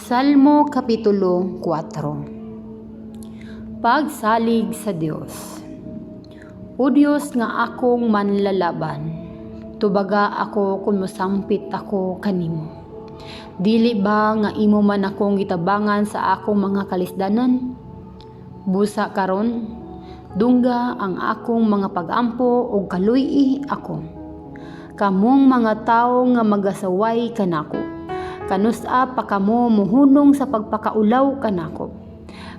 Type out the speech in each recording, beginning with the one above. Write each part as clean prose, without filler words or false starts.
Salmo Kapitulo 4. Pagsalig sa Dios. O Dios nga akong manlalaban, tubaga ako kung mosampit ako kanimo. Dili ba nga imo man akong gitabangan sa akong mga kalisdanan? Busa karon, dungga ang akong mga pagampo ug kaluy-i ako. Kamong mga tawo nga magasaway kanako, kanus-a pa kamo mohunong sa pagpakaulaw kanako?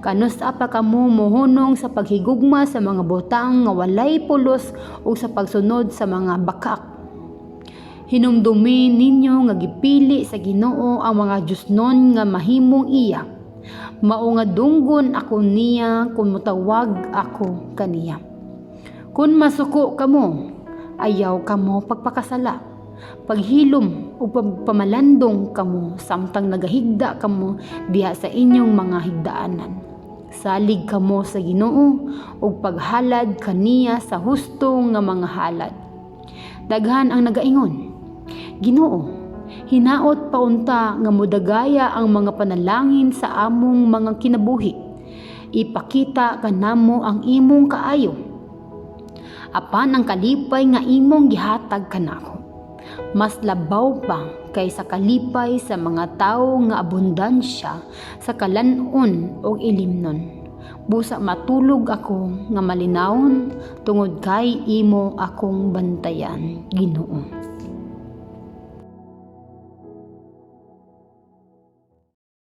Kanus-a pa kamo mohunong sa paghigugma sa mga butang nga walay pulos ug sa pagsunod sa mga bakak? Hinumdumi ninyo nga gipili sa Ginoo ang mga Diyosnon nga mahimong iya. Mao nga dunggon ako niya kung motawag ako kaniya. Kung masuko kamo, ayaw kamo pagpakasala. Paghilom ug pamalandong kamo samtang nagahigda kamo diha sa inyong mga higdaanan. Salig kamo sa Ginoo ug paghalad kaniya sa husto nga mga halad. Daghan ang nagaingon, "Ginoo, hinaot pa unta nga modagaya ang mga panalangin sa among mga kinabuhi. Ipakita kanamo ang imong kaayo." Apan ang kalipay nga imong gihatag kanako, mas labaw pa kaysa kalipay sa mga tawo nga abundansya sa kalan-on ug ilimnon. Busa matulog ako nga malinawon tungod kay imo akong bantayan, Ginoo.